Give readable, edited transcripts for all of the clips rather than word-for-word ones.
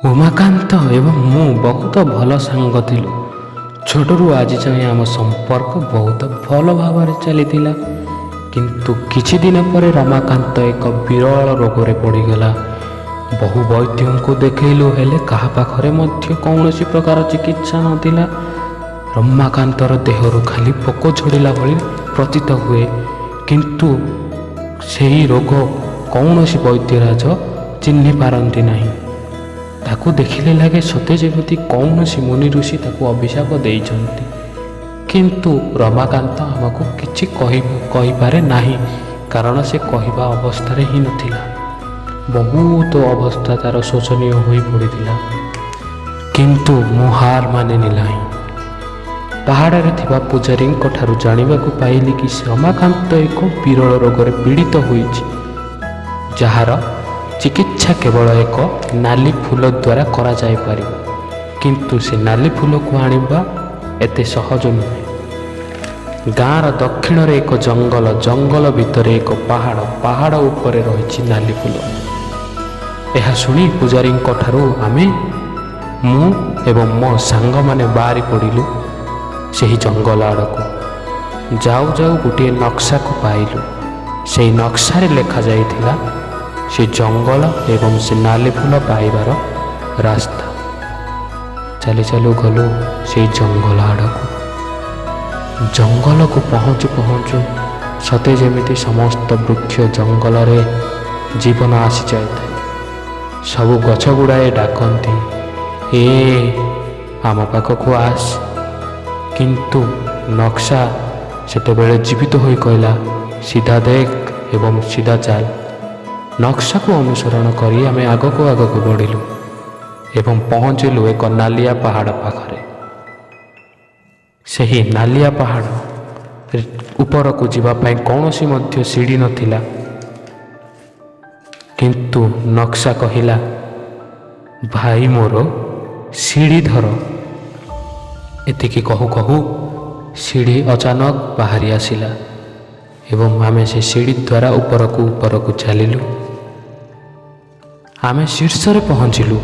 ଉମାକାନ୍ତ ଏବଂ ମୁଁ ବହୁତ ଭଲ ସାଙ୍ଗ ଥିଲୁ। ଛୋଟରୁ ଆଜି ଯାଏଁ ଆମ ସମ୍ପର୍କ ବହୁତ ଭଲ ଭାବରେ ଚାଲିଥିଲା। କିନ୍ତୁ କିଛି ଦିନ ପରେ ରମାକାନ୍ତ ଏକ ବିରଳ ରୋଗରେ ପଡ଼ିଗଲା। ବହୁ ବୈଦ୍ୟଙ୍କୁ ଦେଖେଇଲୁ, ହେଲେ କାହା ପାଖରେ ମଧ୍ୟ କୌଣସି ପ୍ରକାର ଚିକିତ୍ସା ନଥିଲା। ରମାକାନ୍ତର ଦେହରୁ ଖାଲି ପୋକ ଝଡ଼ିଲା ଭଳି ପ୍ରତୀତ ହୁଏ, କିନ୍ତୁ ସେହି ରୋଗ କୌଣସି ବୈଦ୍ୟରାଜ ଚିହ୍ନି ପାରନ୍ତି ନାହିଁ। ତାକୁ ଦେଖିଲେ ଲାଗେ ସତେ ଯେମିତି କୌଣସି ମୁନି ଋଷି ତାକୁ ଅଭିଶାପ ଦେଇଛନ୍ତି। କିନ୍ତୁ ରମାକାନ୍ତ ଆମକୁ କିଛି କହିପାରେ ନାହିଁ, କାରଣ ସେ କହିବା ଅବସ୍ଥାରେ ହିଁ ନଥିଲା। ବହୁତ ଅବସ୍ଥା ତାର ଶୋଚନୀୟ ହୋଇ ପଡ଼ିଥିଲା। କିନ୍ତୁ ମୁଁ ହାର ମାନିନି ନାହିଁ। ପାହାଡ଼ରେ ଥିବା ପୂଜାରୀଙ୍କ ଠାରୁ ଜାଣିବାକୁ ପାଇଲି କି ରମାକାନ୍ତ ଏକ ବିରଳ ରୋଗରେ ପୀଡ଼ିତ ହୋଇଛି, ଯାହାର ଚିକିତ୍ସା କେବଳ ଏକ ନାଲି ଫୁଲ ଦ୍ୱାରା କରାଯାଇପାରିବ। କିନ୍ତୁ ସେ ନାଲି ଫୁଲକୁ ଆଣିବା ଏତେ ସହଜ ନୁହେଁ। ଗାଁର ଦକ୍ଷିଣରେ ଏକ ଜଙ୍ଗଲ, ଜଙ୍ଗଲ ଭିତରେ ଏକ ପାହାଡ଼, ପାହାଡ଼ ଉପରେ ରହିଛି ନାଲି ଫୁଲ। ଏହା ଶୁଣି ପୂଜାରୀଙ୍କ ଠାରୁ ଆମେ, ମୁଁ ଏବଂ ମୋ ସାଙ୍ଗମାନେ ବାହାରି ପଡ଼ିଲୁ ସେହି ଜଙ୍ଗଲ ଆଡ଼କୁ। ଯାଉ ଯାଉ ଗୋଟିଏ ନକ୍ସାକୁ ପାଇଲୁ। ସେହି ନକ୍ସାରେ ଲେଖାଯାଇଥିଲା ସେ ଜଙ୍ଗଲ ଏବଂ ସେ ନାଲି ଫୁଲ ପାଇବାର ରାସ୍ତା। ଚାଲି ଚାଲୁ ଗଲୁ ସେଇ ଜଙ୍ଗଲ ଆଡ଼କୁ। ଜଙ୍ଗଲକୁ ପହଞ୍ଚୁ ପହଞ୍ଚୁ ସତେ ଯେମିତି ସମସ୍ତ ବୃକ୍ଷ ଜଙ୍ଗଲରେ ଜୀବନ ଆସିଯାଇଥାଏ। ସବୁ ଗଛ ଗୁଡ଼ାଏ ଡାକନ୍ତି, "ଏ, ଆମ ପାଖକୁ ଆସ।" କିନ୍ତୁ ନକ୍ସା ସେତେବେଳେ ଜୀବିତ ହୋଇ କହିଲା, "ସିଧା ଦେଖ ଏବଂ ସିଧା ଚାଲ।" ନକ୍ସାକୁ ଅନୁସରଣ କରି ଆମେ ଆଗକୁ ଆଗକୁ ବଢ଼ିଲୁ ଏବଂ ପହଞ୍ଚିଲୁ ଏକ ନାଲିଆ ପାହାଡ଼ ପାଖରେ। ସେହି ନାଲିଆ ପାହାଡ଼ ଉପରକୁ ଯିବା ପାଇଁ କୌଣସି ମଧ୍ୟ ସିଡ଼ି ନଥିଲା। କିନ୍ତୁ ନକ୍ସା କହିଲା, "ଭାଇ ମୋର, ସିଡ଼ି ଧର।" ଏତିକି କହୁ କହୁ ସିଡ଼ି ଅଚାନକ ବାହାରି ଆସିଲା ଏବଂ ଆମେ ସେ ସିଡ଼ି ଦ୍ୱାରା ଉପରକୁ ଉପରକୁ ଚାଲିଲୁ। ଆମେ ଶୀର୍ଷରେ ପହଞ୍ଚିଲୁ,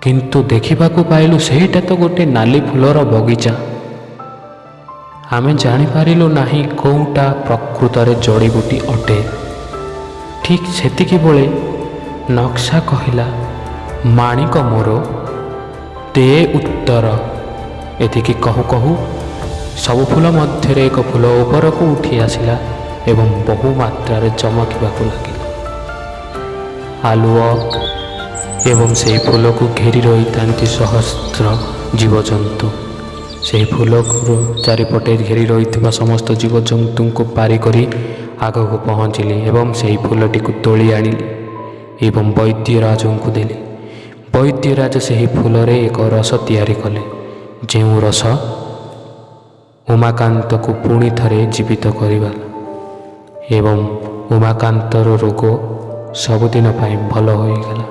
କିନ୍ତୁ ଦେଖିବାକୁ ପାଇଲୁ ସେଇଟା ତ ଗୋଟେ ନାଲି ଫୁଲର ବଗିଚା। ଆମେ ଜାଣିପାରିଲୁ ନାହିଁ କେଉଁଟା ପ୍ରକୃତରେ ଜଡ଼ିବୁଟି ଅଟେ। ଠିକ୍ ସେତିକି ବେଳେ ନକ୍ସା କହିଲା, "ମାଣିକ ମୋର, ଦେ ଉତ୍ତର।" ଏତିକି କହୁ କହୁ ସବୁ ଫୁଲ ମଧ୍ୟରେ ଏକ ଫୁଲ ଉପରକୁ ଉଠି ଆସିଲା ଏବଂ ବହୁ ମାତ୍ରାରେ ଚମକିବାକୁ ଲାଗିଲା ଆଲୁଅ ଏବଂ ସେହି ଫୁଲକୁ ଘେରି ରହିଥାନ୍ତି ସହସ୍ର ଜୀବଜନ୍ତୁ। ସେହି ଫୁଲକୁ ଚାରିପଟେ ଘେରି ରହିଥିବା ସମସ୍ତ ଜୀବଜନ୍ତୁଙ୍କୁ ପାରି କରି ଆଗକୁ ପହଞ୍ଚିଲି ଏବଂ ସେହି ଫୁଲଟିକୁ ତୋଳି ଆଣିଲି ଏବଂ ବୈଦ୍ୟରାଜଙ୍କୁ ଦେଲି। ବୈଦ୍ୟରାଜ ସେହି ଫୁଲରେ ଏକ ରସ ତିଆରି କଲେ, ଯେଉଁ ରସ ଉମାକାନ୍ତକୁ ପୁଣି ଥରେ ଜୀବିତ କରିବା ଏବଂ ଉମାକାନ୍ତର ରୋଗ ସବୁଦିନ ପାଇଁ ଭଲ ହୋଇଗଲା।